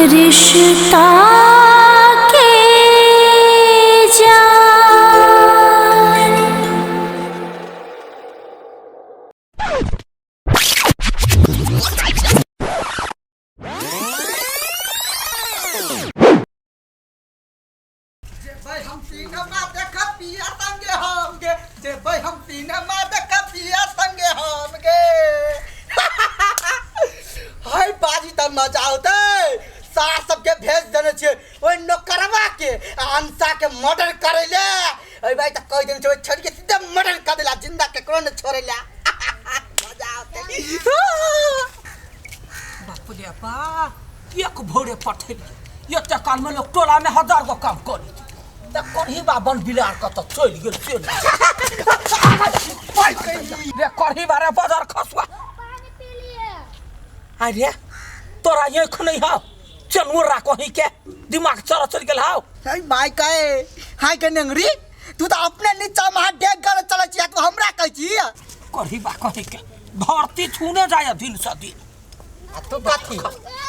रिश्ता के जान। जेबै हम सिनेमा देख पिया संगे हम गे, जेबै हम सिनेमा देख पिया संगे हम गे। हाय बाजी, त मजा औतै। सार सबके भेज देने छियै ओहि नौकरवा के आ अंशा के मर्डर करै ले। अरे भाई, त कहि देने छियै ओहि छोरी के सीधे मर्डर कर देला, जिंदा केकरो ने छोड़ै ले। मजा औतै। बाप रे बा, एक भोरे पठेलियै, एते कालमे लोक टोलामे हजार गो काम करी तऽ करही बा बन बिलार कतऽ चलि गेल से नहि। रे करही बा रे बजर खसुआ, अरे तोरा आँखि नहि हौ? चनुरा कहीं के दिमाग चर चलि गेल हौ? हे माय कहे हाय के नेंगरी, तू तऽ अपने नीचा में हाथ डेग कर चलै छी, तू हमरा कहै छी? करही बा कहीं के धरती छूने जाय दिन से दिन। आ तू कथी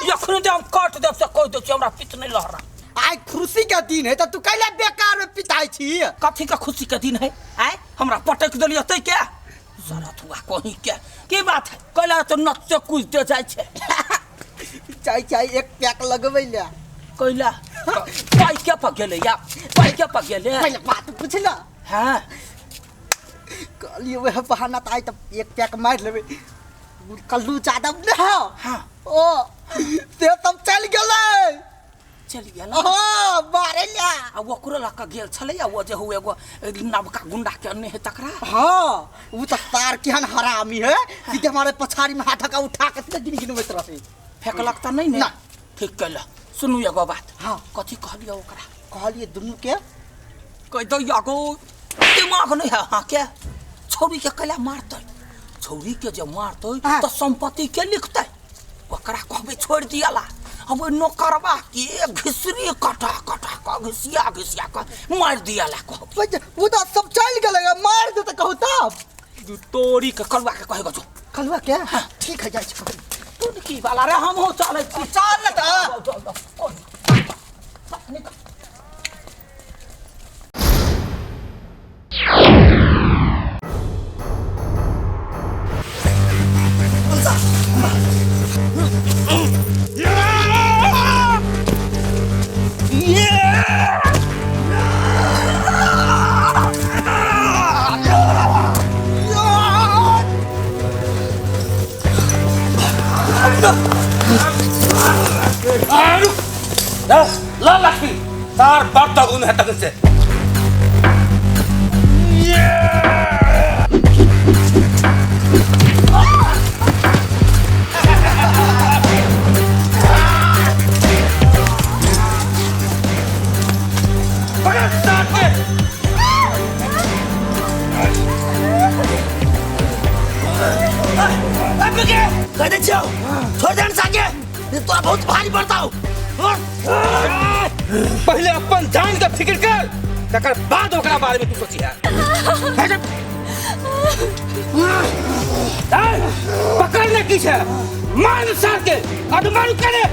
जखन जे हम काट देब से कहि दै छी, हमरा पित नहि लहरा। आइ खुशी के दिन है तऽ तू कैला बेकार में पिताई छी? कथी के खुशी के दिन है? आय हमरा पटक देलियै तै के जरत हुआ कहीं के की बात है? कैला तो नच्चे कूदते जाइ छै। चाय चाय एक पैक लगबै ले। कैला पाइ के पर गेलै या पाइ के पर गेलै? पहिले बात पूछ ल। हाँ। कहलियै वएह बहाना तऽ आइ तऽ एक पैक मारि लेबै। कल्लू जादव ने है? हाँ। ओ से सब चलि गेलै। चलि गेल? हाँ, मारै ले। आ ओकरो लऽ कऽ गेल छलै आ ओ जे हौ एगो नवका गुंडा के अनने है तकरा? हाँ, उ तऽ तार केहन हरामी है कि हमारे पछाड़ी में हाथ का उठा के सीधे गिन गिनबैत रहै। फेकलक तऽ नहि ने? ना। ठीक कैल। सुनू, एगो बात। हाँ। कथी कहलियै ओकरा? कहलियै दुनू के कहि दौ एगो दिमाग नहि है अहाँके? छौरी के कैला मारतै? छौरी के जे मारतै हाँ। तऽ संपत्ति के लिखतै? ओकरा कहबै छोड़ि दियला, हम ओहि नौकरवा के घिसरी कटा कटा कऽ घिसिया घिसिया कऽ मारि दियला कहबै। ओ तऽ सब चलि गेलै, मारि देतै कहू तब। तोरी के कलुआ के कहेगा जो। कलुआ के? ठीक है, जाइ छी। तू की वाला रे, हमहूँ चलै छी। चल ने तऽ। जाउ, जाउ, जाउ। निकल। ला लक्ष्मी तार बाप तगुन है तगुन से। पकड़ सार के। कह दै छियौ, छोड़ दे साके, तोरा बहुत भारी पड़तौ। पहले अपन जान के फिक्र कर, तकर बाद ओकरा बारे में तू सोचिहा। पकड़ ने की छै, मार सार के अधमारू करे।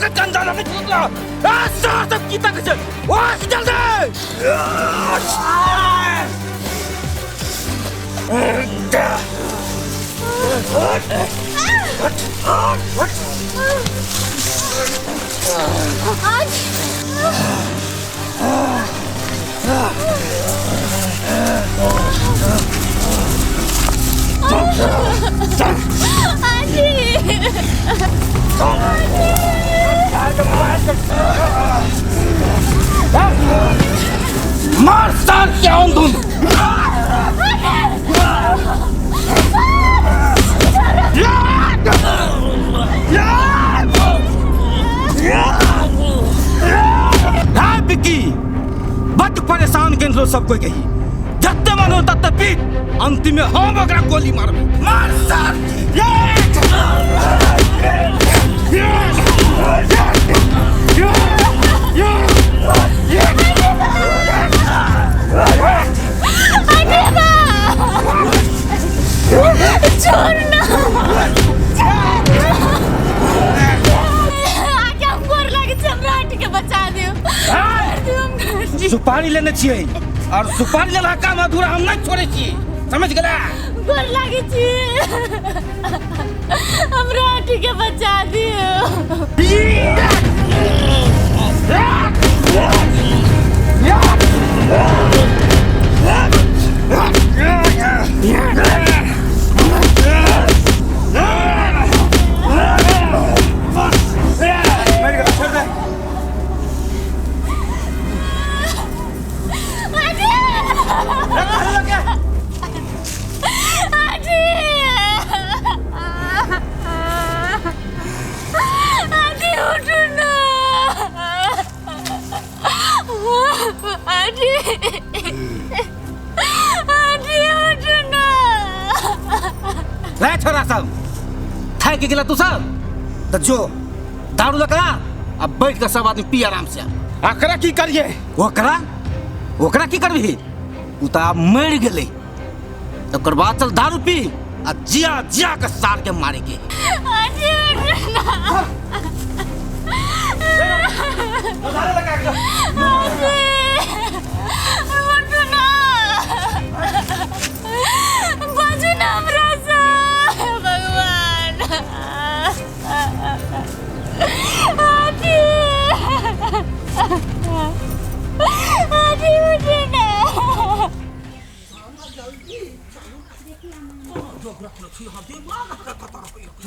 के अंदाजा नहीं छुटला आ सार सब की तक छै ओ जल्दी। मार सार के आउन। हाँ बिक्की, बड परेशान केने सब कोई कही जते मन हो तते पीट, अंतिम में हम ओकरा गोली मारबै। मार सार के। छोड़ ना, आके हम गोर लागे छी, हमरा आंटी के बचा दियौ। सुपारी लेने छियै और सुपारी लेला काम अधूरा हम नहीं छोड़े छियै, समझ गेला? गोर लागे छी, हमरा आंटी के बचा दियौ। मर गेला, छोड़ दे। आंटी, आंटी, आंटी उठू ना, आंटी, आंटी उठू ना। रे छोरा सब थाकि गेला तू सब, तो जो दारू लगा अब बैठ कर सब आदमी पी आराम से। अकरा की करिए? ओकरा ओकरा की करबही? उ त आब मरि गेलै, तकर बाद चल दारू पी आ जिया जिया के सार के मारे के। आंटी उठू ना, आंटी उठू ना, बाजू ना हमरा से भगवान। आंटी, आंटी उठू ना।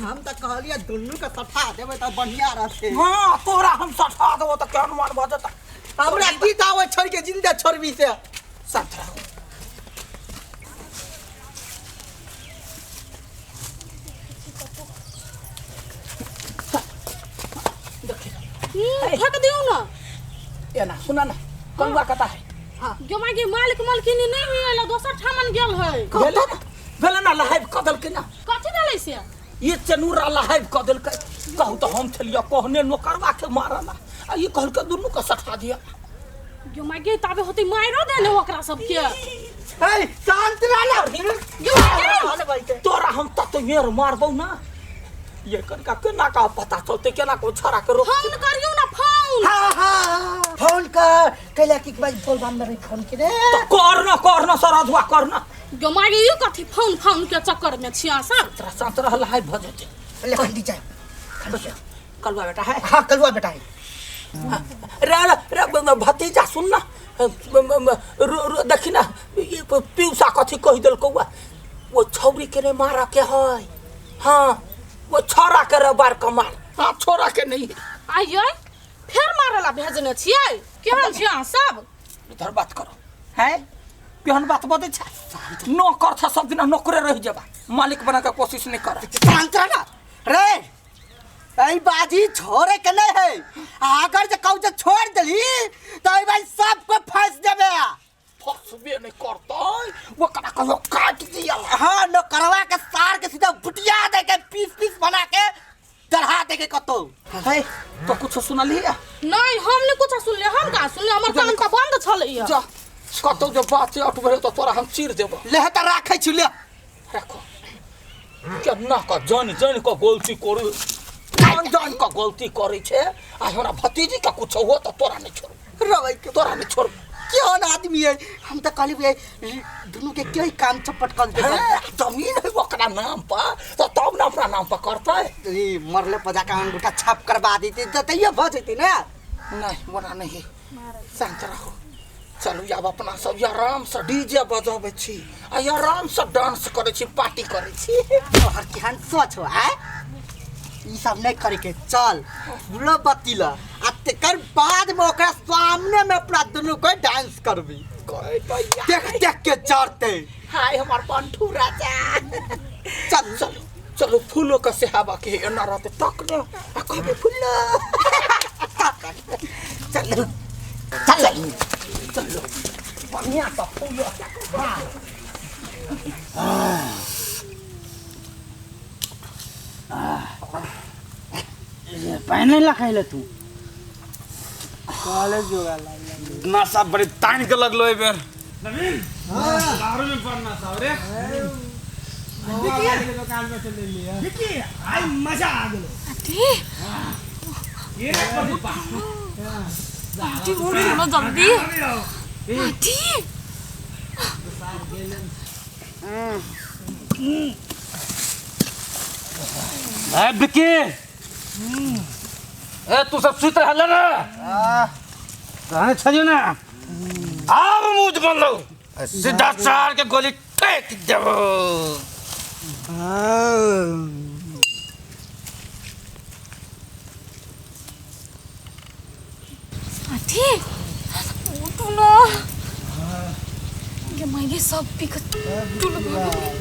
हम त कहलियै दुनू के सठा देबै त बढ़िया रहतै। हाँ तोरा हम सठा देबो त केहन मन भऽ जेतै। हमरा की दावे छोड़ के जिंदा छोड़बी से। शांत रहो। ठक दियौ ना। एना सुना ना, कौआ कता है? गे माय गे, मालिक मालकिनी नहीं हुई, दोसर ठामन गेल है। भेलै ना, भेलै ना, लहाइब कऽ देलकै ना। कथी भेलै से? ये चनूरा लहाइब कऽ देलकै। कहू तऽ हम छलियै कहने नोकरवा के मारला, आ ई कहलकै दुनू के सठा दिया। गे माय गे, ताबे होतै मारियो देने ओकरा सबके। ए शांत रह ना। गे माय गे, तोरा हम तते मारबौ ना, ये कनका केना का पता चलते, केना को छड़ा के रोक। फोन करियौ ना, फोन। हाँ हाँ फोन कर, कैला की भाई बोल बम रे फोन के रे। तो करना करना सरधुआ करना। गे माय गे, ई कथी फोन फोन के चक्कर में छिया सब? तोरा शांत रह, लहाइ भऽ जेतै। ले खंडी जाए, खंडी जाए। कलुआ बेटा है? हाँ कलुआ बेटा है। रे रे भतीजा सुन ना, देखी ना पीयूषा कथी कहि देलकौ, वो छौरी के नहीं मारऽ के है। हाँ वो छोरा के रे बार के मार। हाँ छोरा के नहीं। आइयै फेर मारला भेजने छियै, केहन छियै अहाँ सब? इधर बात करो है, केहन बात बजै छै? नौकर छ सब दिना नौकरे रहि जेबा, मालिक बना के कोशिश नहीं कर। शांत रह ना रे, ऐ बाजी छोड़े के नहीं है, अगर जे कहू जे छोड़ देली तो ऐ भाई सबको फंस देबे। फंसबे नहीं करतै, ओकरा कहियो काटि दिया। हाँ नौकरवा के सार के सीधा बुटिया दे के पीस पीस बना के चढ़ा दे के कतौ। है तो कुछ सुनलियै? नहीं हम नहीं कुछ सुनलियै। हम का सुनलियै? हमर कान त बंद छलैया। जा कतौ जे बात अटबै तो तोरा हम चीर देबो। ले त राखै छी, ले राखो। केना का जान जान का गोलती करू। जान जान का गलती करै छै आ हमरा भतीजी का कुछ हो तो तोरा नहीं छोड़ू। रवै के तोरा नहीं छोड़ू। केहन आदमी है, हम तो कहली भैया दुनू के क्यों काम चपट कर दे। हैं, जमीन है ओकरा नाम पर तो तब ना अपना नाम पर करतै। ई मरले पर जाके अंगूठा छाप करवा देती तो तैयो भ जैती ना। नहीं ओना नहीं, शांत रहो। चलू आब अपना सब आराम से डीजे बजबै छी आ आराम से डांस करै छी, पार्टी करै छी। तोहर केहन सोच हो आय, ई सब नहीं करे के। चल बुलो बतीला आ तेकर बाद में ओकरा सामने में अपना दुनू कोई डांस करबी। देख देख के चढ़ते। हाय हमार पंठू राजा। चल चलो चलो फूलो का सेहाबा के एना रहते तक ने आ कहबे फूलो। चलो चल चलो बढ़िया तो फूलो। पानी नहीं लखाइले तू कॉलेज जोगा लागल नशा बड़ी तान के लगलो ए बेर। नवीन दारू में पड़ना साहब रे। के दुकान में चले लिया। विकी आई मजा आ गेलो। आंटी ये रे प्रदीपा। आंटी उठो ना जल्दी। आंटी ए विकी ए तू सब सुत रहल ना कहाँ छलियो ना। आब मुँह बन लो सीधा चार के गोली ठेक देबो। आंटी उठो ना। ये मायगे सब पी के टुलो भऽ गेलै।